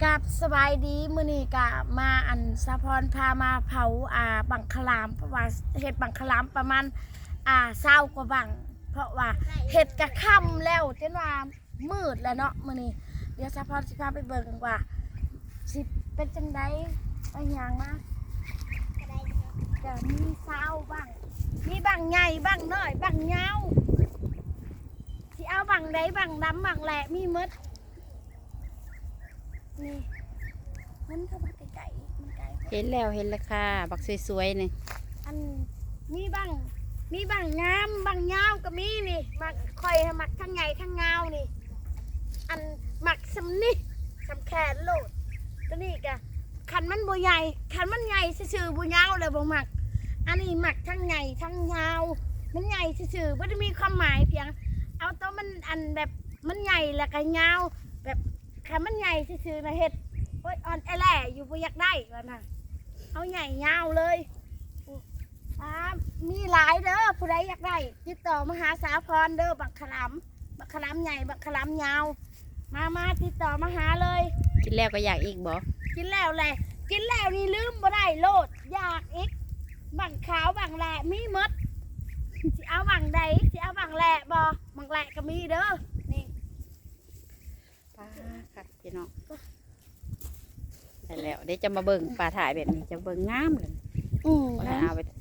ກັບສະບາຍດີ ມື້ນີ້ກະມາ ອັນ ສາວພອນພາມາເຜົາ ອ່າ ບັກຂະຫຼາມ ເພາະວ່າເຮັດບັກຂະຫຼາມປະມານ ອ່າ ຊາວກວ່າບັກ ເພາະວ່າເຮັດກະຄ່ຳແລ້ວ ຈົນວ່າມືດແລ້ວເນາະມື້ນີ້. ດຽວສາວພອນຊິພາໄປເບິ່ງວ່າຊິເປັນຈັ່ງໃດ. ໄປຍ່າງມາ ກະມີຊາວບັກ ມີບັກໃຫຍ່ ບັກນ້ອຍ ບັກຍາວ ຊິເອົາບັກໃດ ບັກດຳ ບັກແຫຼະ ມີໝົດ. ນີ້ ມັນເຂົ້າມາໃກ້ໆ ມັນໃກ້ ເຫັນແລ້ວ ເຫັນແລ້ວຄ່ະ ບັກສວຍໆນີ້. ອັນ ມີບັກ ມີບັກງາມ ບັກຍາວກໍມີນີ້. ບັກ ຂ້ອຍຫາມັກທັງໃຫຍ່ທັງຍາວນີ້. ອັນ ມັກສ່ຳນີ້ ສ່ຳແຂນໂລດ. ໂຕນີ້ກະ ຄັນມັນບໍ່ໃຫຍ່ ຄັນມັນໃຫຍ່ຊື່ໆ ບໍ່ຍາວແລ້ວບໍ່ມັກ. ອັນນີ້ມັກທັງໃຫຍ່ທັງຍາວ ມັນໃຫຍ່ຊື່ໆ ບໍ່ໄດ້ມີຄວາມໝາຍ ພຽງເອົາໂຕມັນ ອັນ ແບບ ມັນໃຫຍ່ແລ້ວກະຍາວ ແບບ ຄັນມັນໃຫຍ່ຊື່ໆນະ ເຮັດ ໂອ້ຍ ອ່ອນແອແຫຼຢູ່ ບໍ່ຢາກໄດ້ວ່ານະ ເອົາໃຫຍ່ຍາວເລີຍ. ອ່າ ມີຫຼາຍເດີ ຜູ້ໃດຢາກໄດ້ ຕິດຕໍ່ມາຫາສາວພອນເດີ ບັກຂະຫຼາມ ບັກຂະຫຼາມໃຫຍ່ ບັກຂະຫຼາມຍາວ. ມາ ມາ ຕິດຕໍ່ມາຫາເລີຍ. ກິນແລ້ວກໍຢາກອີກບໍ່? ກິນແລ້ວແຫຼະ ກິນແລ້ວນີ້ລືມບໍ່ໄດ້ໂລດ ຢາກອີກ. ບັກຂາວ ບັກແຫຼະ ມີໝົດ. ຊິເອົາບັກໃດ? ຊິເອົາບັກແຫຼະບໍ່? ບັກແຫຼະກໍມີເດີ ນີ້. ປ້າ ຄັກພີ່ນ້ອງ ໄດ້ແລ້ວ ເດ ຈະມາເບິ່ງປ່າທ້າຍແບບນີ້ ຈະເບິ່ງງາມເລີຍ. ອືມ ບໍ່ໄດ້ເອົາໄປຕໍ່